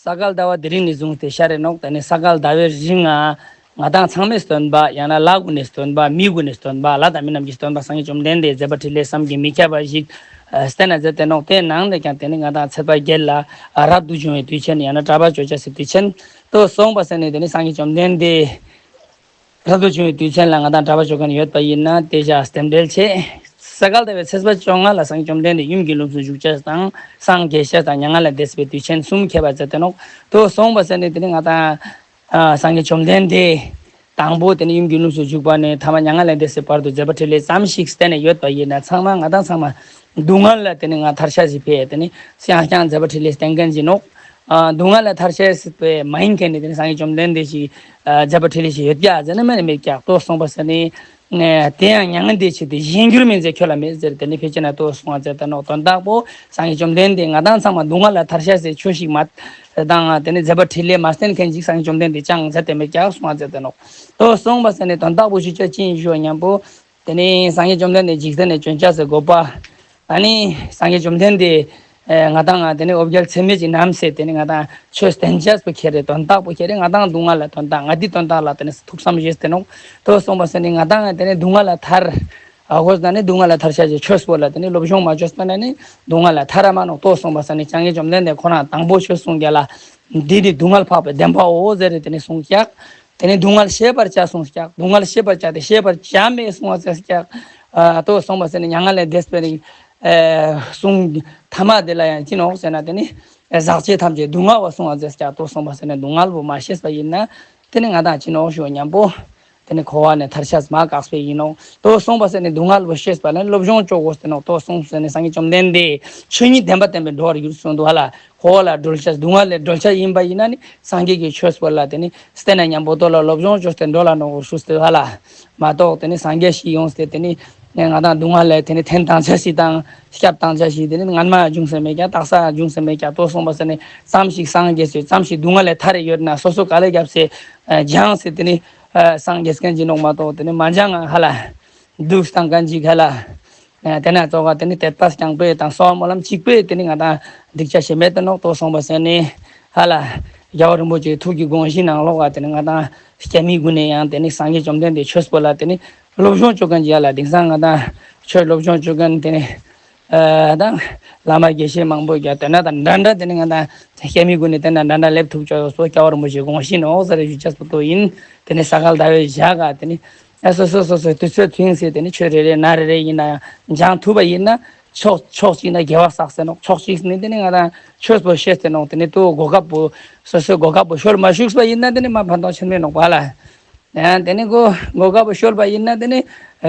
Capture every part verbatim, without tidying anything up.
ས་ག་ཟླ་བ་དེ་རིང་ནས་བཟུང་སྟེ་ཤར་རེ་ནོག། ད་ནི་ས་ག་ཟླ་བའི་རིང་ང་ང་དང་ཚང་མའི་སྟོན་པ་ཡང་ན་ལྷ་གུན་ནི་སྟོན་པ་མི་གུན་ནི་སྟོན་པ་ལྷ་དང་མི་རྣམས་ཀྱི་སྟོན་པ་སངས་རྒྱས་བཅོམ་ལྡན་འདས་མཛད་པ་འཕྲིན་ལས་བསམ་གྱིས་མི་ཁྱབ་པ་ཞིག་བསྟན་ན་མཛད་དེ་ནོག། དེའི་ནང་ནས་ཀྱང་ད་ནི་ང་དང་ཚེས་པ་བརྒྱད་ལ་རབ་ཏུ་བྱུང་བའི་དུས་ཆེན་ཡང་ན་གྲྭ་པ་ཅོ་ཅེས་སི་དུས་ཆེན་ཏོ་སོང་པ་ཟེར་ནས་ད་ནི་སངས་རྒྱས་བཅོམ་ལྡན་འདས་རབ་ཏུ་བྱུང་བའི་དུས་ཆེན་ལ་ང་དང་གྲྭ་པ་ཅོ་མཁན་ཡོད་པ་ཡིན་ན་དེ་ཞག་རྟེན་འབྲེལ་ཆེ། ས་ག་ཟླ་བའི་ཚེས་པ་བཅོ་ལྔ་ལ་སངས་རྒྱས་བཅོམ་ལྡན་འདས་ཡུམ་གྱི་ལྷུམས་སུ་བཞུགས་ཅེས་དང་སངས་རྒྱས་ཅེས་དང་མྱ་ངན་ལས་འདས་པའི་དུས་ཆེན་གསུམ་ཁྱད་པར་མཛད་དེ་ནོག། ཏོ་སོང་པ་ཟེར་ནས་ད་ནི་ང་དང་ཨ་སངས་རྒྱས་བཅོམ་ལྡན་འདས་དང་པོ་ད་ནི་ཡུམ་གྱི་ལྷུམས་སུ་བཞུགས་པ་ནས་ཐ་མ་མྱ་ངན་ལས་འདས་སའི་བར་དུ་མཛད་པ་འཕྲིན་ལས་ཙམ་ཞིག་བསྟན་ནས་ཡོད་པ་ཡིན་ན་ཚང་མ་ང་དང་ཚང་མ་སྡུག་བསྔལ་ལས་ད་ནི་ང་ཐར་ཤེས་ཤིག་ཕེ་ད་ནི་ཡང་ཡང་མཛད་པ་འཕྲིན་ལས་བསྟན་མཁན་ཞིག་ནོག། ཨ་སྡུག་བསྔལ་ལས་ཐར་ཤེས་ཤིག་ཕེ་མ་ཡིན་མཁན་ནི་ད་ནི་སངས་རྒྱས་བཅོམ་ལྡན་འདས་ཤིག་ཨ་མཛད་པ་འཕྲིན་ལས་ཤིག་ཡོད་ཀྱག་ཟེར་ན་མེད་ནི་མེད་ཀྱག། ཏོ་སོང་པ་ཟེར་ནས་ཨ་དེ་ཡང་མྱ་ངན་འདས་ཕྱིར་ཏེ་གཞན་འགྱུར་མིན་ཟེར་ཁྱོད་ལ་མེད་ཟེར་ད་ནི་ཕལ་ཆེར་ན་ཏོ་སོང་བ་ཟེར་ད་ནོག། དོན་དག་པོ་སངས་རྒྱས་བཅོམ་ལྡན་འདས་ང་དང་ཚང་མ་སྡུག་བསྔལ་ལས་ཐར་ཤེས་ཤིག་ཆོས་ཤིག་མ་དང་ད་ནི་མཛད་པ་འཕྲིན་ལས་མ་བསྟན་མཁན་ཅིག་སངས་རྒྱས་བཅོམ་ལྡན་འདས་ཅང་མཛད་དེ་མེད་ཀྱག་སོང་བ་ཟེར་ད་ནོག། ཏོ་སོང་པ་ཟེར་ནས་དོན་དག་པོ་ཞུ་ཅེས་ཅི་ཡིན་ཞུ་བ་མཉམ་པོ། དེ་ནས་སངས་རྒྱས་བཅོམ་ལྡན་འདས་འཇིག་རྟེན་ནས་བྱོན་ཅེས་སི་དགོས་པ། ད་ནི་སངས་རྒྱས་བཅོམ་ལྡན་འདས་ཨེ་ང་དང་ང་དེ་ནས་འོ་བརྒྱལ་ཚད་མེད་ཅིག་བསྣམས་སེ་དེ་ནས་ང་དང་ཆོས་བསྟན་ཅེས་པོ་ཁྱེར་རེ་དོན་དག་པོ་ཁྱེར་རེ་ང་དང་སྡུག་བསྔལ་ལ་དོན་དག་ང་དེ་དོན་དག་ལ་དེ་ནས་ཐུགས་བསམ་བཞེས་ཏེ་ནོག། ཏོ་སོང་པ་ཟེར་ནས་ང་དང་ང་དེ་ནས་སྡུག་བསྔལ་ལ་ཐར། ཨ་གོས་ན་ནི་སྡུག་བསྔལ་ལ་ཐར་ཤེས་ཆོས་པོ་ལ་དེ་ནས་སློབ་སྦྱོང་མ་བཅོས་པ་ན་ནི་སྡུག་བསྔལ་ལ་ཐར་ར་མ་ནོག། ཏོ་སོང་པ་ཟེར་ནས་སངས་རྒྱས་བཅོམ་ལྡན་འདས་ཁོ་རང་དང་པོ་ཆོས་གསུང་རྒྱ་ལ་འདི་ནི་སྡུག་བསྔལ་འཕགས་པའི་བདེན་པའོ་ཟེར་རེ་དེ་ནས་གསུངས་ཀྱག། དེ་ནས་སྡུག་བསྔལ་ཤེས་པར་བྱ་གསུངས་ཀྱག། སྡུག་བསྔལ་ཤེས་པར་བྱ་སྟེ་ཤེས་པར་བྱ་མེད་གསུངས་པ་ཟེར་ཀྱག། ཨ་ཏོ་སོང་པ་ཟེར་ནས་མྱ་ངན་ལས་འདས་པའི་རིང་ཨེ་གསུང་ཐ་མ་དེ་ལ་ཡང་ཅི་ནོག་ཟེར་ན་དེ་ནི་ཟག་བཅས་ཐམས་ཅད་སྡུག་བསྔལ་བ་གསུངས་པ་ཟེར་ཀྱག། ཏོ་སོང་པ་ཟེར་ནས་སྡུག་བསྔལ་བོ་མ་ཤེས་པ་ཡིན་ན་དེ་ནི་ང་དང་ཅི་ནོག་ཞུ་མཉམ་པོ་དེ་ནི་འཁོར་བ་ནས་ཐར་ཤེས་མ་དཀགས་པའི་ཡིན་ནོག། ཏོ་སོང་པ་ཟེར་ནས་སྡུག་བསྔལ་བོ་ཤེས་པ་ལ་སློབ་སྦྱོང་བཅོ་དགོས་ཏེ་ནོག། ཏོ་སོང་ཟེར་ནས་སངས་རྒྱས་བཅོམ་ལྡན་འདས་ཆོས་ཉིད་བདེན་པ་བསྟན་པའི་འགྲོ་བར་འགྱུར་གསུངས་འདུག་ཧ་ལ། འཁོར་བ་ལ་བགྲོད་བྱ་སྡུག་བསྔལ་ལས་སྒྲོལ་བྱ་ཡིན་པ་ཡིན་ན་ནི་སངས་རྒྱས་ཀྱི་ཆོས་པོ་ལ་དེ་ནི་བསྟན་ན་མཉམ་པོ་ཏོ་ལ་སློབ་སྦྱོང་བཅོས་ཏེ་འགྲོ་ལ་ནོག་ཞུས་ཏེ་ཧ་ལ། མ་གཏོགས་དེ་ནི་སངས་རྒྱས་ཤིག་ཡོངས་ཏེ་དེ་ནི་ང་དང་སྡུག་བསྔལ་ལས་དེ་ནི་ཐེན་བཏང་བྱ་ཞིག་དང་སྐྱབས་བཏང་བྱ་ཞིག་དེ་ནི་སྔན་མ་འབྱུང་ས་མེད་ཀྱག། དག་ས་འབྱུང་ས་མེད་ཀྱག། ཏོ་སོང་པ་ཟེར་ནས་ཙམ་ཞིག་སངས་རྒྱས་སོ་ཙམ་ཞིག་སྡུག་བསྔལ་ལས་ཐར་རེ་ཡོད་ན་སོ་སོ་ག་ལེ་རྒྱབ་སེ་སྦྱངས་སེ་དེ་ནི་སངས་རྒྱས་མཁན་ཅིག་ནོག། མ་གཏོགས་དེ་ནི་མ་སྦྱངས་ཧ་ལ། འདུག་སྟངས་ག་འཇིག་ཧ་ལ། ཨ་དེ་ན་ཙོགས་དེ་ནི་དད་པ་རྐྱང་པོས་དང་གསོལ་བ་སྨོན་ལམ་གཅིག་པོས་དེ་ནི་ང་དང་འགྲིག་ཆ་ཞིག་མེད་དེ་ནོག། ཏོ་སོང་པ་ཟེར་ནས་ཧ་ལ། རྒྱལ་བ་རིན་པོ་ཆེའི་ཐུགས་ཀྱི་དགོངས་གཞི་ནང་ལོགས་ཀ་དེ་ནི་ང་དང་སྐྱ་མི་ཀུན་ནས་ཡང་དེ་ནི་སངས་རྒྱས་བཅོམ་ལྡན་འདས་ཆོས་པོ་ལ་དེ་ནི་སློབ་སྦྱོང་བཅོ་མཁན་ཅིག་ཡ་ལ་དེང་སང་ང་དང་ཆོས་སློབ་སྦྱོང་བཅོ་མཁན་དེ་ནི་ཨ་དང་བླ་མ་དགེ་བཤེས་མང་པོ་ཡ་དེ་ན་དང་འདྲ་འདྲ་དེ་ནི་ང་དང་སྐྱ་མི་ཀུན་ནས་དེ་ན་འདྲ་འདྲ་སླེབས་ཐུབ་ཆོག་སོ། རྒྱལ་བ་རིན་པོ་ཆེའི་དགོངས་གཞི་ནོག་ཟེར་ཞུ་ཆ་སྤོ་ཏོ་ཡིན། དེ་ནི་ས་ག་ཟླ་བའི་ཞག་ག་དེ་ནི། ཨ་སོ་སོ་སོ་སོའི་དུས་ཚོད་ཐུང་སེ་དེ་ནི་ཆོས་རེ་རེ་ན་རེ་རེ་ཡིན་ན་ཡང་སྦྱང་ཐུབ་པ་ཡིན་ན་ཕྱོགས་ཕྱོགས་གཅིག་ན་དགེ་བ་བསགས་ཟེར་ནོག། ཕྱོགས་གཅིག་ནི་དེ་ནི་ང་དང་ཆོས་པོ་ཤེས་ཟེར་ནོག། དེ་ནི་ཏོ་གོ་སྐབས་པོ་སོ་སོའི་གོ་སྐབས་པོ་ཤོར་མ་བཅུག་པ་ཡིན་ན་དེ་ནི་མ་ཕན་ཐོགས་ཆེན་མེད་ནོག་པ་ལ། ཡང་དེ་ནི་གོ་གོ་སྐབས་པོ་ཤོར་པ་ཡིན་ན་དེ་ནི་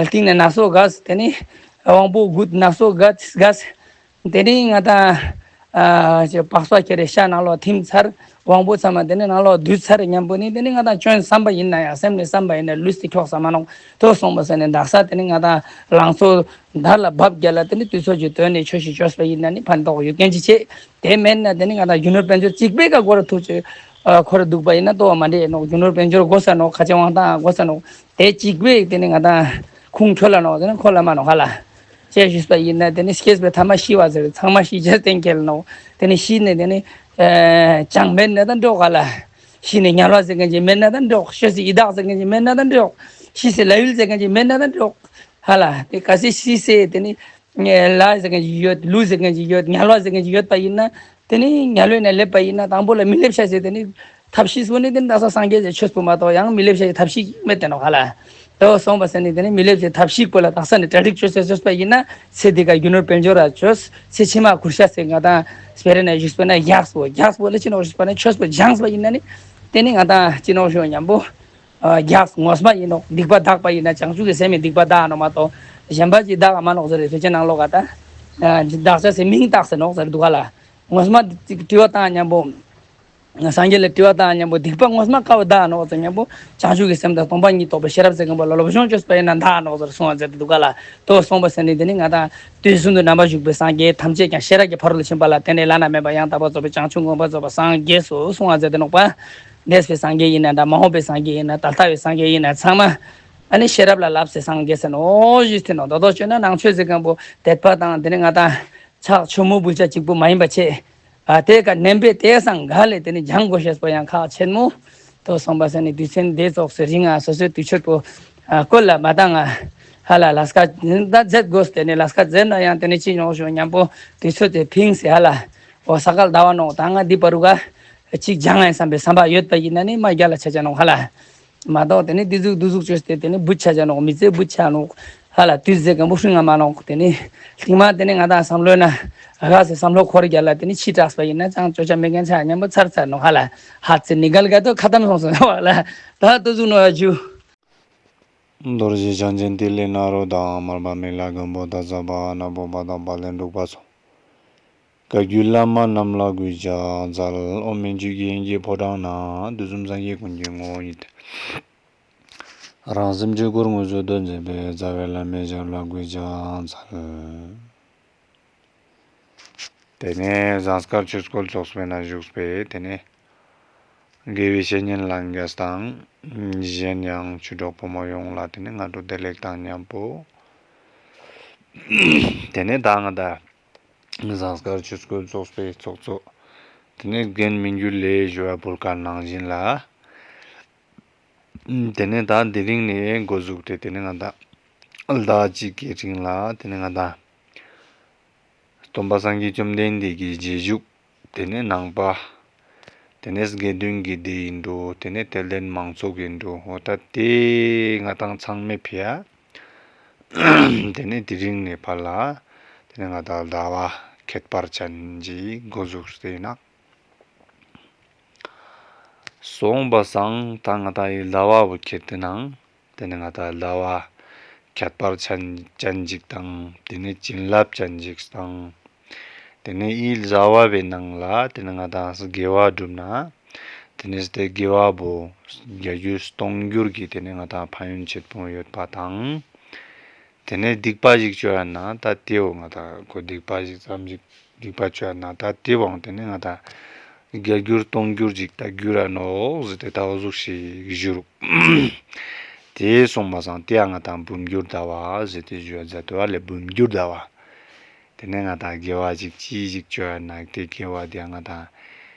སྟིང་ནས་ན་སོ་གས་དེ་ནི་དབང་པོ་རྒུད་ན་སོ་གས་གས། དེ་ནི་ང་དང་ཨ་ཅེ་པགས་པ་ཁྱེར་རེ་ཤ་ནང་ལོགས་ཐིམ་ཚར། དབང་པོ་ཚང་མ་དེ་ནི་ནང་ལོགས་བསྡུས་ཚར་མཉམ་པོ་ནི་དེ་ནི་ང་དང་སྐྱོན་བསམ་པ་ཡིན་ན་ཡང་སེམས་ནས་བསམ་པ་ཡིན་ན་ལུས་ཏེ་འཁྱོག་ས་མ་ནོག། ཏོ་སོང་པ་ཟེར་ནས་དག་ས་དེ་ནི་ང་དང་ལང་ཚོ་དར་ལ་བབ་རྒྱ་ལ་དེ་ནི་དུས་ཚོད་ཀྱི་དོན་ནས་ཆོས་ཤིག་བཅོས་པ་ཡིན་ན་ནི་ཕན་ཐོགས་ཡོད་མཁན་ཅིག་ཆེ། དེ་མེད་ན་དེ་ནི་ང་དང་རྒྱུ་ནོར་དཔལ་འབྱོར་གཅིག་པོའི་ཀ་སྒོར་ཐུག་ཅེ་ཨ་འཁོར་འདུག་པ་ཡིན་ན་ཏོ་མ་འདྲེ་ནོག། རྒྱུ་ནོར་དཔལ་འབྱོར་དགོས་ས་ནོག། ཁ་ཆེ་དབང་ཐང་དགོས་ས་ནོག། དེ་གཅིག་པོས་དེ་ནི་ང་དང་ཁུངས་འཁྱོལ་ལ་ནོག། དེ་ནི་འཁོར་ལ་མ་ནོག་ཧ་ལ། ཅེས་ཞུས་པ་ཡིན་ན་དེ་ནི་སྐྱེས་པའི་ཐ་མ་ཤི་བ་ཟེར་ཚང་མ་ཤི་ཅེས་གཏན་འཁེལ་ནོག། དེ་ནི་ཤི་ནས་དེ་ནི་ཨེ་ཅང་མེད་ན་ད་འགྲོགས་ཧ་ལ། ཤི་ནས་དམྱལ་བ་ཟེར་མཁན་ཅིག་མེད་ན་ད་འགྲོགས། ཤི་སའི་ཡི་དྭགས་ཟེར་མཁན་ཅིག་མེད་ན་ད་འགྲོགས། ཤི་སའི་ལྷ་ཡུལ་ཟེར་མཁན་ཅིག་མེད་ན་ད་འགྲོགས་ཧ་ལ། དེ་གལ་སྲིད་ཤི་སའི་དེ་ནི་ལྷ་ཟེར་མཁན་ཅིག་ཡོད། ཀླུ་ཟེར་མཁན་ཅིག་ཡོད། དམྱལ་བ་ཟེར་མཁན་ཅིག་ཡོད་པ་ཡིན་ན་དེ་ནི་དམྱལ་བའི་ནང་སླེབས་པ་ཡིན་ན་དང་པོ་ལ་མི་སླེབས་ཤ་ཟེར་དེ་ནི་ཐབས་ཤེས་པོ་ནི་དེ་ནི་དག་ས་སངས་རྒྱས་ཀྱི་ཆོས་པོ་མ་གཏོགས་ཡང་མི་སླེབས་ཤ་ཡི་ཐབས་ཤེས་མེད་དེ་ནོག་ཧ་ལ། དོ་སོང་པ་ཟེར་ནི་དེ་ནི་མི་སླེབས་ཤ་ཡི་ཐབས་ཤེས་པོ་ལ་དག་ས་ནི་གྲ་སྒྲིག་བཅོས་ཟེར་བཅོས་པ་ཡིན་ན་ཚེ་འདི་ཀ་རྒྱུ་ནོར་དཔལ་འབྱོར་ར་བཅོས། ཚེ་ཕྱི་མ་གུར་ཤ་ཟེར་ང་དང་སྤེ་ར་ན་བཞུགས་པ་ན་རྒྱགས་པོ་རྒྱགས་པོ་ལ་ཅི་ནོག་བཞུགས་པ་ན་ཆོས་པོ་སྦྱངས་པ་ཡིན་ན་ནི་དེ་ནི་ང་དང་ཅི་ནོག་ཞུ་མཉམ་པོ། ཨ་རྒྱགས་ངོ་མ་ཡིན་ནོག། སྡིག་པ་དག་པ་ཡིན་ན་བྱང་ཆུབ་ཀྱི་སེམས་ནི་སྡིག་པ་དག་ནོག་མ་གཏོགས་གཞན་པ་ཅིག་དག་མ་ནོག་ཟེར་རེ་ཕལ་ཆེར་ནང་ལོགས་ཀ་ད། ཨ་དག་ཆ་ཟེར་མིང་བཏགས་ཟེར་ནོག་ཟེར་འདུག་ག་ལ། ངོ་མ་དྲི་བ་བཏང་མཉམ་པོ། སངས་རྒྱས་ལ་དྲི་བ་བཏང་མཉམ་པོ་སྡིག་པ་ངོ་མ་ཀ་བོ་དག་ནོག་ཟེར་མཉམ་པོ་བྱང་ཆུབ་ཀྱི་སེམས་དང་སྟོང་པ་ཉིད་རྟོགས་པའི་ཤེས་རབ་ཟེར་མཁན་པོ་ལ་སློབ་སྦྱོང་བཅོས་པ་ཡིན་ན་དག་ནོག་ཟེར་གསུངས་པ་ཟེར་འདུག་ག་ལ། དོ་སོང་པ་ཟེར་ནི་དེ་ནི་ང་དང་དུས་གསུམ་དུ་རྣམ་པར་བཞུགས་པའི་སངས་རྒྱས་ཐམས་ཅད་ཀྱང་ཤེས་རབ་ཀྱི་ཕ་རོལ་ཏུ་ཕྱིན་པ་ལ་བརྟེན་ནས་བླ་ན་མེད་པ་ཡང་དག་པར་རྫོགས་པའི་བྱང་ཆུབ་མངོན་པར་རྫོགས་པར་སངས་རྒྱས་སོ་གསུངས་པ་ཟེར་ཏེ་ནོག་པ། འདས་པའི་སངས་རྒྱས་ཡིན་ན་འདྲ་མ་འོངས་པའི་སངས་རྒྱས་ཡིན་ན་ད་ལྟ་བའི་སངས་རྒྱས་ཡིན་ན་ཚང་མ་ཨ་ནི་ཤེས་རབ་ལ་བསླབས་སེ་སངས་རྒྱས་ཟེར་ནོག་ཞུས་ཏེ་ནོག། དོ་དོ་བཅོས་ན་ནང་ཆོས་ཟེར་མཁན་པོ་དད་པ་དང་དེ་ནི་ང་དང་ཕྱག་ཆུ་མོ་འབུལ་བྱ་གཅིག་པུ་མ་ཡིན་པ་ཆེ། ཨ་དེ་ཀ་ནན་པོ་དེ་སང་ག་ལེ་དེ་ནི་སྦྱང་དགོས་ཤེས་པོ་ཡང་ཁག་ཆེན་མོ། དོ་སོང་པ་སང་ནི་དུས་ཚོད་དེ་ཙོགས་སུ་རིང་ང་སོ་སོའི་དུས་ཚོད་པོ་ཨ་བཀོལ་ལ་མ་བཏང་ང་། ཧ་ལ་ལས་ཀ་ད་མཛད་དགོས། དེ་ནི་ལས་ཀ་མཛད་ན་ཡང་དེ་ནི་ཅི་ཡོང་ཞུ་མཉམ་པོ་དུས་ཚོད་དེ་ཕིངས་སེ་ཧ་ལ། འོ་ས་ག་ཟླ་བ་ནོག་ད་ང་འདི་བར་རུ་ག་ཅིག་སྦྱང་ང་ཡིན་བསམ་པའི་བསམ་པ་ཡོད་པ་ཡིན་ན་ནི་མ་རྒྱལ་ལ་ཆ་ཆ་ནོག་ཧ་ལ། མ་གཏོགས་དེ་ནི་དེ་ཟུག་དེ་ཟུག་བཅོས་ཏེ་དེ་ནི་བུད་ཆ་ཆ་ནོག། མི་ཚེ་བུད་ཆ་ནོག་ཧ་ལ། དུས་ཚོད་གང་པོ་ཧྲིང་ང་མ་ནོག། དེ་ནི་ལྟིང་མ་དེ་ནི་ང་དང་བསམ་བློ་ན་ཨ་ག་སེ་བསམ་བློ་འཁོར་རྒྱལ་ལ་དེ་ནི་ཕྱི་དྲགས་པ་ཡིན་ན་ཅང་ཅོ་ཆ་མེད་མཁན་ཆ་མཉམ་པོ་ཚར་ཚར་ནོག་ཧ་ལ། ཧ་ཙི་ནི་གལ་ག་དོ་ཁ་ཏམ་སོང་སོང་ཧ་ལ། ད་དེ་ཟུག་ནོག་ཡ་ཇུ། རྡོ་རྗེ་འཆང་ཆེན་ཏི་ལི་ནཱ་རོ་དང་། མར་པ་མི་ལ་མགོན་པོ་ད་ཚ་པ། ནག་པོ་པ་དང་པ་ལན་འབྲུག་པ་སོགས། བཀའ་བརྒྱུད་བླ་མ་རྣམས་ལ་གུས་ཕྱག་འཚལ། ཨོཾ་མན་ཇུ་ཀེ་ཡན་གྱི་ཕོ་བྲང་ན། དུས་གསུམ་སངས་རྒྱས་ཀུན་གྱི་ངོ་བོ་ཉིད་དུ། རང་སེམས་ཆོས་སྐུར་དངོས་སུ་གདོན་བྱེད་པའི། རྩ་བའི་བླ་མའི་ཞབས་ལ་གུས་ཕྱག་འཚལ། དེ་ནས་ཟངས་དཀར་ཆོས་སྐུ་ཚོགས་པའི་ནང་བཞུགས་པའི་དེ་ནས་དགེ་བའི་བཤེས་གཉེན་ལྷན་རྒྱས་དང་། གཞན་ཡང་ཆོས་གྲོགས་ཕོ་མོ་ཡོངས་ལ་དེ་ནས་སྔ་དྲོ་བདེ་ལེགས་དང་མཉམ་པོ། དེ་ནས་ད་ང་དང་ཟངས་དཀར་ཆོས་སྐུ་ཚོགས་པའི་ཚོགས་གཙོ་དེ་ནས་རྒན་མི་འགྱུར་ལེ་ཞུ་བ་ཕུལ་ཁན་ནང་བཞིན་ལ། དེ་ནས་ད་དེ་རིང་ནས་འགོ་བཙུགས་ཏེ་དེ་ནས་ང་དང་ཟླ་གཅིག་གི་རིང་ལ་དེ་ནས་ང་དང་སྟོན་པ་སངས་རྒྱས་བཅོམ་ལྡན་འདས་ཀྱི་རྗེས་འཇུག། དེ་ནས་ནང་པ། དེ་ནས་དགེ་འདུན་གྱི་སྡེ་ཡིན་འགྲོ། དེ་ནས་དད་ལྡན་མང་ཚོགས་ཡིན་འགྲོ། འོ་ད་དེ་ང་དང་ཚང་མའི་ཕི་ཡ། དེ་ནས་དེ་རིང་ནས་ཕར་ལ་དེ་ནས་ང་དང་ཟླ་བ་ཁྱད་པར་ཅན་གྱི་འགོ་བཙུགས་ཏེ་ཡིན་ན། སོང་པ་སང་ད་ང་དང་ཨི་ཟླ་བ་བོ་ཁྱེར་ཏེ་ནང་དེ་ནས་ང་དང་ཟླ་བ་ཁྱད་པར་ཅན་ཅན་ཅིག་དང་། དེ་ནས་བྱིན་རླབས་ཅན་ཅིག་དང་། དེ་ནས་ཨི་ཟླ་བ་བའི་ནང་ལ་དེ་ནས་ང་དང་དགེ་བ་བསྒྲུབ་ན་དེ་ནས་དེ་དགེ་བ་བོ་བརྒྱ་འགྱུར་སྟོང་འགྱུར་གྱི་དེ་ནས་ང་དང་ཕན་ཡོན་ཆེན་པོ་ཡོད་པ་དང་། དེ་ནས་སྡིག་པ་ཞིག་བཅོ་ཡ་ན་ད་དེ་བོ་ང་དང་ཁོ་སྡིག་པ་ཞིག་ཙམ་ཞིག་སྡིག་པ་བཅོ་ཡ་ན་ད་དེ་བོའང་དེ་ནས་ང་དང་བརྒྱ་འགྱུར་སྟོང་འགྱུར་ཅིག་ད་འགྱུར་ར་ནོག་ཟེར་ཏེ་ད་འོ་ཟུག་ཞིག་ཞུ་རུག། དེ་སོང་པ་སང་དེ་ཡང་ང་དང་འབུམ་འགྱུར་ཟླ་བ་ཟེར་ཏེ་ཞུ་ཡ་མཛད་དེ་བ་ལས། འབུམ་འགྱུར་ཟླ་བ། དེ་ནས་ང་དང་དགེ་བ་ཞིག་ཅི་ཞིག་བཅོ་ཡ་ན་དེ་དགེ་བ་དེ་ཡང་ང་དང་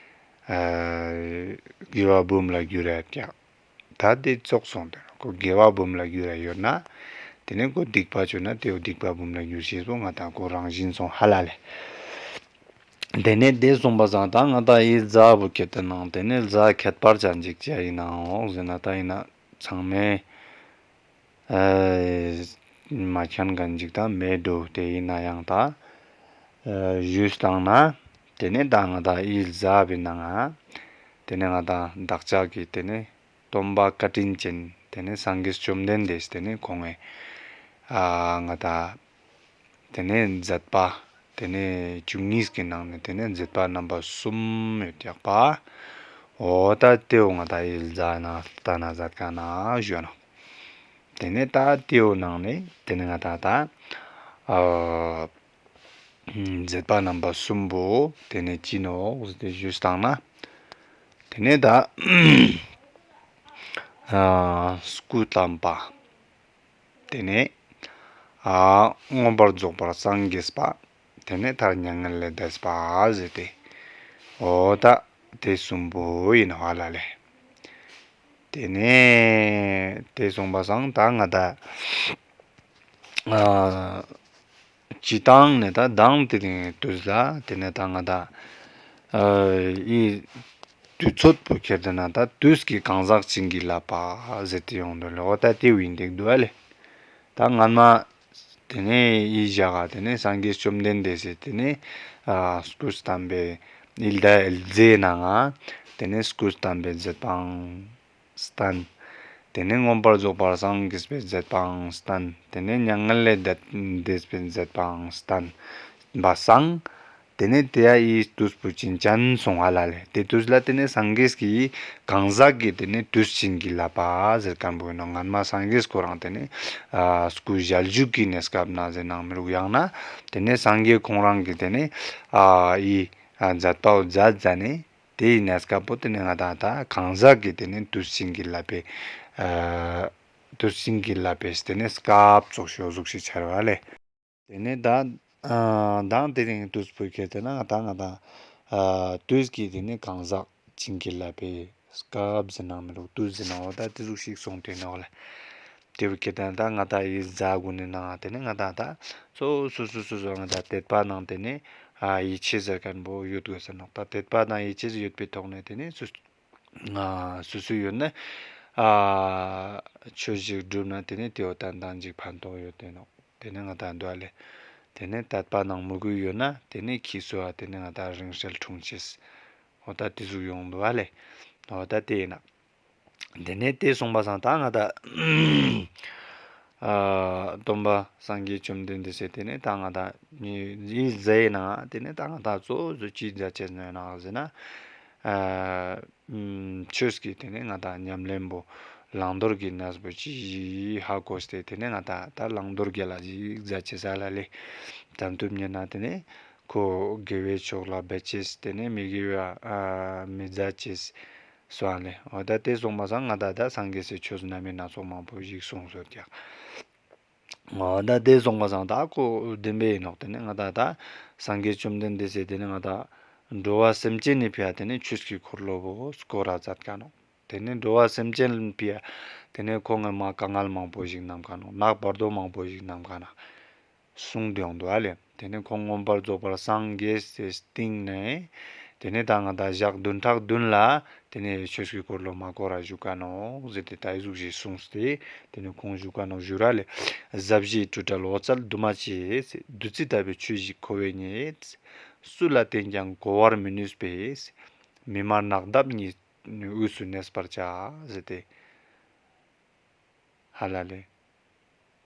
ཨ་དགེ་བ་འབུམ་ལ་འགྱུར་ཡ་ཀྱག། ད་དེ་ཙོགས་སོང་དེ་ཁོ་དགེ་བ་འབུམ་ལ་འགྱུར་ཡ་ཡོད་ན། དེ་ནས་ཁོ་སྡིག་པ་བཅོ་ན་དེ་བོ་སྡིག་པ་འབུམ་ལ་འགྱུར་ཤེས་པོ་ང་དང་ཁོ་རང་བཞིན་སོང་ཧ་ལ་ལེ། དེ་ནས་དེ་སོང་པ་སང་ད་ང་དང་ཨི་ཟླ་བོ་ཁྱེར་ཏེ་ནང་དེ་ནས་ཟླ་ཁྱད་པར་ཅན་ཅིག་ཅི་ཡིན་ནའང་ཟེར་ན་ད་ཡིན་ན་ཚང་མས་ཨ་མ་མཁྱེན་མཁན་ཅིག་ད་མེད་འགྲོ། དེ་ཡིན་ན་ཡང་ད་ཨ་ཞུས་བཏང་ན་དེ་ནས་ད་ང་དང་ཨི་ཟླ་བའི་ནང་ང་དེ་ནས་ང་དང་བདག་ཅག་གི་དེ་ནས་སྟོན་པ་བཀའ་དྲིན་ཅན་དེ་ནས་སངས་རྒྱས་བཅོམ་ལྡན་འདས་དེ་ནས་ཁོང་ངི་ཨ་ང་དང་དེ་ནས་མཛད་པ་དེ་ནས་བཅུ་གཉིས་ཀྱི་ནང་ནས་དེ་ནས་མཛད་པ་རྣམ་པ་གསུམ་ཡོད་ཀྱག་པ། འོ་ད་དེ་བོ་ང་དང་ཨི་ཟླ་ན་ལྟ་ན་མཛད་ཁན་ན་ཞུ་ནོག། དེ་ནས་ད་དེ་བོ་ནང་ནས་དེ་ནས་ང་དང་ད་ཨ་མཛད་པ་རྣམ་པ་གསུམ་པོ་དེ་ནས་ཅི་ནོག་ཟེར་ཏེ་ཞུས་བཏང་ན། དེ་ནས་ད་ཨ་སྐུ་བལྟམས་པ། དེ་ནས་ཨ་མངོན་པར་རྫོགས་པར་སངས་རྒྱས་པ། དེ་ནས་མཐར་མྱ་ངན་ལས་འདས་པ་ཟེར་ཏེ། འོ་ད་དེ་གསུམ་པོ་ཡིན་ནོག་ཧ་ལ་ལེ། དེ་ནས་དེ་སོང་པ་སང་ད་ང་དང་ཨ་སྤྱིར་བཏང་ནས་ད་མདང་དེ་རིང་དུས་ལ་དེ་ནས་ད་ང་དང་ཨ་ཨི་དུས་ཚོད་པོ་ཁྱེར་ཏེ་ན་ད་དུས་ཀྱི་གང་ཟག་བྱིན་གྱིས་བརླབས་པ་ཟེར་ཏེ་ཡོང་དོན་ལེ། འོ་ད་དེ་བོ་ཡིན་འདུག་ཨ་ལེ། ད་སྔན་མ་དེ་ནས་ཨི་ཞག་ག་དེ་ནས་སངས་རྒྱས་བཅོམ་ལྡན་འདས་སི་དེ་ནས་ཨ་སྐུ་བལྟམས་པའི་ཨི་ཟླ་ཨི་ཟླའི་ནང་ང་དེ་ནས་སྐུ་བལྟམས་པའི་མཛད་པའང་བསྟན། དེ་ནས་མངོན་པར་རྫོགས་པར་སངས་རྒྱས་པའི་མཛད་པའང་བསྟན། དེ་ནས་མྱ་ངན་ལས་འདས་འདས་པའི་མཛད་པའང་བསྟན་པ་སང་། དེ་ནས་དེ་ཡ་ཨི་དུས་པོ་བྱིན་ཅན་སོང་ཧ་ལ་ལེ། དེ་དུས་ལ་དེ་ནས་སངས་རྒྱས་ཀྱི་གང་ཟག་གི་དེ་ནས་དུས་བྱིན་གྱིས་བརླབས་པ་ཟེར་ཁན་པོ་ཡིན་ནོག། སྔན་མ་སངས་རྒྱས་ཁོ་རང་དེ་ནས་ཨ་སྐུ་ཞལ་བཞུགས་ཀྱི་གནས་སྐབས་ན་ཟེར་ནང་མི་རུག། ཡང་ན་དེ་ནས་སངས་རྒྱས་ཁོང་རང་གི་དེ་ནས་ཨ་ཨི་ཨ་མཛད་པ་བོ་མཛད་མཛད་ནས་དེའི་གནས་སྐབས་པོ་དེ་ནས་ང་དང་ད་གང་ཟག་གི་དེ་ནས་དུས་བྱིན་གྱིས་བརླབས་པའི་ཨ་དུས་བྱིན་གྱིས་བརླབས་པའི་དེ་ནས་སྐབས་ཙོགས་ཤིག་འོ་ཟུག་ཤིག་ཆ་ར་ལེ། དེ་ནས་ད་ཨ་མདང་དེ་རིང་དུས་པོ་ཁྱེར་ཏེ་ན་ད་ང་དང་ ཨ་དུས་ཀྱི་དེ་ནས་གང་ཟག་བྱིན་གྱིས་བརླབས་པའི་སྐབས་ཟེར་ནའང་མི་རུང་དུས་ཟེར་ནའང་འོ་ད་དེ་ཟུག་ཞིག་སོང་དེ་ནོག་ལེ། དེ་བོ་ཁྱེད་དང་ད་ང་ད་ཡི་ཟ་དགུ་ནི་ནང་དེ་ནས་ང་ད་ད་སོ་སོ་སོ་སོ་སོ་ང་ད་དད་པ་ནང་དེ་ནས་ཨ་ཡིད་ཆེས་ཟེར་མཁན་པོ་ཡོད་དགོས་ཟེར་ནོག། ད་དད་པ་དང་ཡིད་ཆེས་ཡོད་པའི་ཐོག་ནས་དེ་ནས་སོ་ང་སོ་སོ་ཡོད་ན་ཨ་ཆོས་ཤིག་སྒྲུབ་ན་དེ་ནས་དེ་འོ་ཏན་ཏན་ཅིག་ཕན་ཐོགས་ཡོད་དེ་ནོག། དེ་ནས་ང་ད་འདུག་ལེ། དེ་ནས་དད་པ་ནང་མོས་གུས་ཡོད་ན་དེ་ནས་ཁྱི་སོ་ཨ་དེ་ནས་ང་ད་རིང་བསྲེལ་འཁྲུངས་ཅེས། འོ་ད་དེ་ཟུག་ཡོང་འདུག་ལེ། འོ་ད་དེ་ཡིན་ན། དེ་ནས་དེ་སོང་པ་སང་ད་ང་ད་ཨ་སྟོན་པ་སངས་རྒྱས་བཅོམ་ལྡན་འདས་སེ་དེ་ནས་ད་ང་ད་ནི་ཟེ་ན་དེ་ནས་ད་ང་ད་གཙོ་བོ་གཙོ་ཅི་མཛད་ཅེས་ནོག་ཟེར་ན། ཨ་ཆོས་ཀྱི་དེ་ནས་ང་ད་ཉམས་ལེན་པོ་བླང་དོར་གྱི་གནས་པོ་ཅི་ཧ་གོ་སྟེ་དེ་ནས་ང་ད་ད་བླང་དོར་རྒྱལ་ལ་ཞིག་མཛད་ཅེས་ལ་ལེ། དམ་དུ་བསྙེན་ན་དེ་ནས་ཁོ་དགེ་བའི་ཕྱོགས་ལ་འབད་ཅེས་དེ་ནས་མི་དགེ་བ་ཨ་མི་མཛད་ཅེས་སོང་ལེ། འོ་ད་དེ་སོང་པ་སང་ང་ད་ད་སངས་རྒྱས་སི་ཆོས་རྣམ་སྨིན་སྣ་ཚོགས་མང་པོ་ཞིག་གསུངས་སོ་ཀྱག། འོ་ད་དེ་སོང་པ་སང་ད་ཁོ་བདེན་པའི་ནོག། དེ་ནས་ང་ད་ད་སངས་རྒྱས་བཅོམ་ལྡན་འདས་སེ་དེ་ནས་ང་ད་འགྲོ་བ་སེམས་ཅན་ནི་ཕི་ཡ་དེ་ནས་ཆོས་ཀྱི་འཁོར་ལོ་བོ་བསྐོར་ར་མཛད་མཁན་ནོག། དེ་ནས་འགྲོ་བ་སེམས་ཅན་ཕི་ཡ་དེ་ནས་ཁོང་ངི་མ་དཀའ་ངལ་མང་པོ་ཞིག་གནང་མཁན་ནོག། ནག་བར་དོ་མང་པོ་ཞིག་གནང་མཁན་ནོག། གསུངས་ཏེ་ཡོང་འདུག་ལེ། དེ་ནས་ཁོང་མངོན་པར་རྫོགས་པར་སངས་རྒྱས་སི་སྟིང་ནས་དེ་ནས་ད་ང་ད་ཞག་བདུན་ཕྲག་བདུན་ལ་དེ་ནས་ཆོས་ཀྱི་འཁོར་ལོ་མ་བསྐོར་ར་བཞུགས་མཁན་ནོག་ཟེར་ཏེ་ད་ཨི་ཟུག་ཞིག་གསུངས་ཏེ་དེ་ནས་ཁོང་བཞུགས་མཁན་ནོག་ཞུ་ར་ལེ། ཟབ་ཞི་སྤྲོས་བྲལ་འོད་གསལ་འདུས་མ་བྱས། བདུད་རྩི་ལྟ་བུའི་ཆོས་ཤིག་ཁོ་བོས་རྙེད། སུ་ལ་བསྟན་ཀྱང་གོ་བར་མི་ནུས་པས། མི་སྨྲ་ནགས་འདབས་ཉིད་དབུས་སུ་གནས་པར་བྱ། ཟེར་ཏེ། ཧ་ལ་ལེ།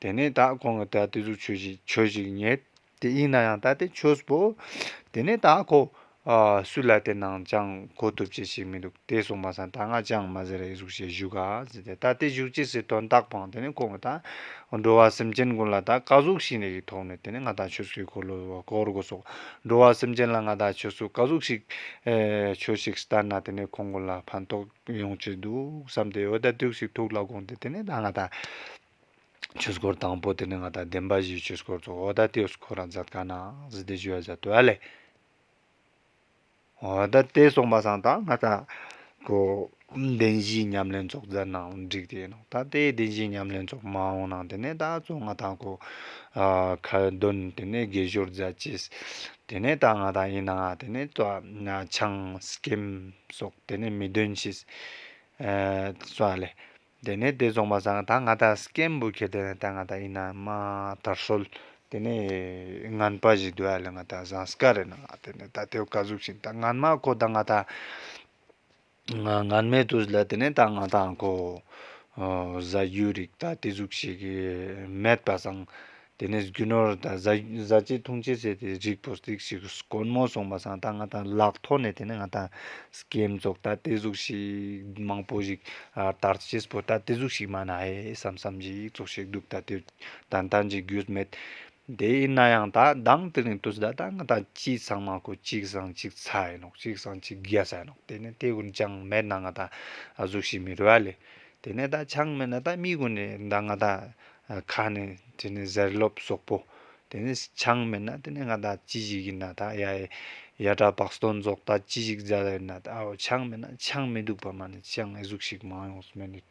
དེ་ནས་ད་ཁོང་གི་ད་དེ་ཟུག་ཆོས་ཤིག་ཆོས་ཤིག་རྙེད། དེ་ཡིན་ན་ཡང་ད་དེ་ཆོས་པོ། དེ་ནས་ད་ཁོ་ཨ་སུ་ལ་དེ་ནང་ཅང་གོ་ཐུབ་ཅེས་ཤིག་མི་འདུག། དེ་སོང་པ་སང་ད་ང་ཅང་མ་ཟེར་ར་ཨི་ཟུག་ཞིག་བཞུགས་ག་ཟེར་ཏེ་ད་དེ་བཞུགས་ཅེས་སི་དོན་དག་པོའང་དེ་ནས་ཁོང་གི་ད་འགྲོ་བ་སེམས་ཅན་ཀུན་ལ་ད་ཀ་ཟུག་ཞིག་ནས་ཀྱི་ཐོག་ནས་དེ་ནས་ང་ད་ཆོས་ཀྱི་འཁོར་ལོ་བསྐོར་དགོས་སོག། འགྲོ་བ་སེམས་ཅན་ལ་ང་ད་ཆོས་སུ་ཀ་ཟུག་ཞིག་ཨེ་ཆོས་ཤིག་བསྟན་ན་དེ་ནས་ཁོང་ཀུན་ལ་ཕན་ཐོགས་ཡོང་ཅེས་འདུག་བསམ་སྟེ་འོ་ད་དེ་ཟུག་ཞིག་ཐུགས་ལ་དགོངས་ཏེ་དེ་ནས་ད་ང་ད་ཆོས་འཁོར་དང་པོ་དེ་ནས་ང་ད་བདེན་པ་བཞིའི་ཆོས་འཁོར་ཚོགས། འོ་ད་དེ་འཁོར་ར་མཛད་མཁན་ནོག་ཟེར་ཏེ་ཞུ་ཡ་མཛད་དོ་ཨ་ལེ། འོ་ད་དེ་སོང་པ་སང་ད་ང་ད་ཁོ་བདེན་བཞིའི་ཉམས་ལེན་ཚོགས་མཛད་ནའང་འགྲིག་སྟེ་ནོག། ད་དེ་བདེན་བཞིའི་ཉམས་ལེན་ཚོགས་མ་འོང་ནང་དེ་ནས་ད་གཙོ་ང་ད་ཁོ་ཨ་ཁ་འདོན་དེ་ནས་དགེ་སྦྱོར་མཛད་ཅེས། དེ་ནས་ད་ང་ད་ཡིན་ནའང་དེ་ནས་ད་ཆང་སྐྱེམས་སོགས་དེ་ནས་མི་འདོན་ཅེས། ཨ་སོང་ལེ། དེ་ནས་དེ་སོང་པ་སང་ད་ང་ད་སྐྱེམས་པོ་ཁྱེར་ཏེ་ནས་ད་ང་ད་ཡིན་ན་མ་དར་སྲོལ་དེ་ནས་ངན་པ་ཞིག་འདུག་ཨ་ལེ། ང་ད་ཟངས་དཀར་རེ་ན་དེ་ནས་ད་དེ་ཀ་ཟུག་ཞིག་ད་ངན་མ་ཁོ་ད་ང་ད་ང་ངན་མའི་དུས་ལ་དེ་ནས་ད་ང་ད་ཁོ་ཨ་ཟ་རྒྱུ་རིགས་ད་དེ་ཟུག་ཞིག་མེད་པ་སང་དེ་ནས་རྒྱུ་ནོར་ད་ཟ་ཟ་ཅེས་འཐུང་ཅེས་ཟེར་ཏེ་རིགས་པོ་ཏིག་ཞིག་དཀོན་མོ་སོང་པ་སང་ད་ང་ད་ལག་ཐོག་ནས་དེ་ནས་ང་ད་སྐྱེམས་ཚོགས་ད་དེ་ཟུག་ཞིག་མང་པོ་ཞིག་ཨ་དར་ཅེས་པོ་ད་དེ་ཟུག་ཞིག་མ་ན་ཧེ་བསམ་བསམ་ཞིག་ཚོགས་ཞིག་འདུག། ད་དེ་ཏན་ཏན་ཅིག་རྒྱུས་མེད། དེ་ཡིན་ན་ཡང་ད་མདང་དེ་རིང་དུས་ད་ད་ང་ད་ཅི་ཚང་མ་ཁོ་གཅིག་སང་གཅིག་ཚ་ཡིན་ནོག། གཅིག་སང་གཅིག་རྒྱས་ཡིན་ནོག། དེ་ནས་དེ་ཀུན་ཅང་མེད་ན་ང་ད་ཨ་ཟུག་ཞིག་མི་རུང་ཨ་ལེ། དེ་ནས་ད་ཆང་མེད་ན་ད་མི་ཀུན་ནས་ད་ང་ད་ཁ་ནས་དེ་ནས་ཟེར་ལོབ་སོག་པོ། དེ་ནས་ཆང་མེད་ན་དེ་ནས་ང་ད་ཅི་ཞིག་ཡིན་ན་ད་ཡ་ཡ་གྲ་བག་སྟོན་ཚོགས་ད་ཅི་ཞིག་མཛད་ཡིན་ན་ད་ཨའོ་ཆང་མེད་ན་ཆང་མི་འདུག་པ་མ་ནས་ཅང་ཨེ་ཟུག་ཞིག་མ་ཡོང་མེད་ནི།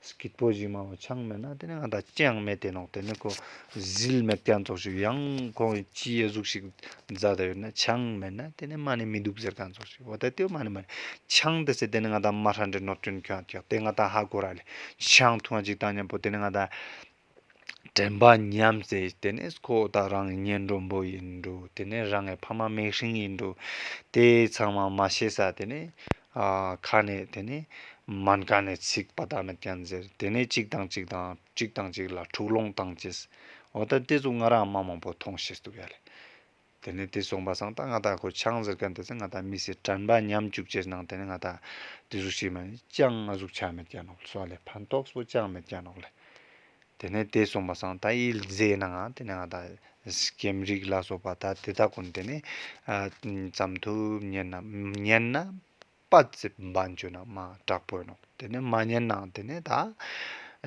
སྐྱིད་པོ་ཞིག་མ་བོ་ཆང་མེད་ན་དེ་ནས་ང་ད་ཅི་ཡང་མེད་དེ་ནོག། དེ་ནས་ཁོ་ཟིལ་མེད་མཁན་ཚོགས་ཞིག་ཡང་ཁོང་གི་ཅི་ཨེ་ཟུག་ཞིག་མཛད་ད་ཡོད་ན་ཆང་མེད་ན་དེ་ནས་མ་ནས་མི་འདུག་ཟེར་མཁན་ཚོགས་ཞིག། འོ་ད་དེ་མ་ནས་མ་ནས་ཆང་དེ་ཟེར་དེ་ནས་ང་ད་མ་ཧྲ་འདྲེ་ནོར་སྐྱོན་ཁྱོད་ཀྱག་དེ་ང་ད་ཧ་གོ་ར་ལེ། ཆང་འཐུང་བ་ཅིག་དང་མཉམ་པོ་དེ་ནས་ང་ད་དྲན་པ་ཉམས་ཏེ་དེ་ནས་ཁོ་ད་རང་གི་གཉེན་གྲོགས་པོ་ཡིན་འགྲོ། དེ་ནས་རང་གི་ཕ་མ་མེ་ཤིང་ཡིན་འགྲོ། དེ་ཚང་མ་མ་ཤེས་ས་དེ་ནས་ཨ་ཁ་ནས་དེ་ནས་མན་ཀ་ནས་ཚིག་པ་ད་མེད་མཁན་ཟེར། དེ་ནས་གཅིག་དང་གཅིག་དང་གཅིག་དང་གཅིག་ལ་འཁྲུག་ལོང་བཏང་ཅེས། འོ་ད་དེ་ཚོ་ང་རང་མ་མང་པོ་མཐོང་ཤེས་འདུག་ཡ་ལེ། དེ་ནས་དེ་སོང་པ་སང་ད་ང་ད་ཁོ་ཆང་ཟེར་མཁན་དེ་ཚེ་ང་ད་མི་སེ་དྲན་པ་ཉམས་བཅུག་ཅེས་ནང་དེ་ནས་ང་ད་དེ་ཟུག་ཞིག་མ་ནས་ཅང་ང་ཟུག་ཆ་མེད་ཀྱ་ནོག་སོ་ལེ། ཕན་ཐོགས་པོ་ཅང་མེད་ཀྱ་ནོག་ལེ། དེ་ནས་དེ་སོང་པ་སང་ད་ཡིད་མཛེས་ནང་ང་དེ་ནས་ང་ད་སྐྱེམས་རིགས་ལ་སོགས་པ་ད་དེ་དག་ཀུན་དེ་ནས་ཨ་ཙམ་དུ་ཉན་ན་ཉན་ན་པ་ཙི་བན་ཅོ་ན་མ་དྲག་པོ་ཡིན་ནོག། དེ་ནས་མ་ཉན་ནའང་དེ་ནས་ད་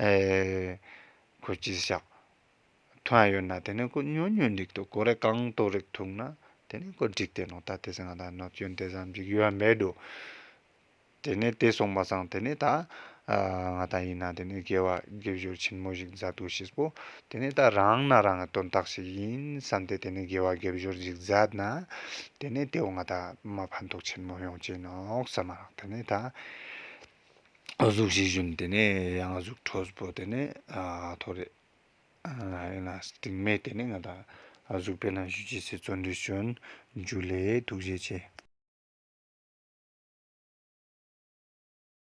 ཨེ་ཁོ་ཅི་ཤག་ཐུང་ཡོད་ན་དེ་ནས་ཁོ་ཉོན་ཉོན་རིགས་དུ་ཁོ་རེ་གང་ཏོ་རིགས་ཐུང་ན་ ཏེ་ནེ་ཁོ་འགྲིག་སྟེ་ནོག། ད་ཏེ་ཟེར་ང་དང་གནོད་སྐྱོན་ཏེ་ཙམ་ཞིག་ཡོད་མེད་དོ། ཏེ་ནེ་ཏེ་སོང་པ་སང་ཏེ་ནེ་ད་ཨ་ང་དང་ཨིན་ན་ཏེ་ནེ་དགེ་བ་དགེ་སྦྱོར་ཆེན་མོ་ཞིག་མཛད་དུག་ཤེས་པོ། ཏེ་ནེ་ད་རང་ན་རང་གི་དོན་དག་ཞིག་ཨིན་བསམ་སྟེ་ཏེ་ནེ་དགེ་བ་དགེ་སྦྱོར་ཞིག་མཛད་ན་ཏེ་ནེ་ཏེ་བོ་ང་དང་མ་ཕན་ཐོགས་ཆེན་མོ་ཡོང་ཅེས་ནོག་སམ་མ་རག། ཏེ་ནེ་ད་གཟུགས་ཞིག་ཞུན། ཏེ་ནེ་ཡང་གཟུགས་ཁྲོས་པོ་ཏེ་ནེ་ཨ་ཐོ་རེ། ཨ་ཨིན་ན་སྟིང་མེད་ཏེ་ནེ་ང་དང་གཟུགས་པོའི་ནང་ཞུ་ཅེས་སི་བརྩོན་འགྲུས་ཞུན། ཇུ་ལེ། ཐུགས་རྗེ་ཆེ།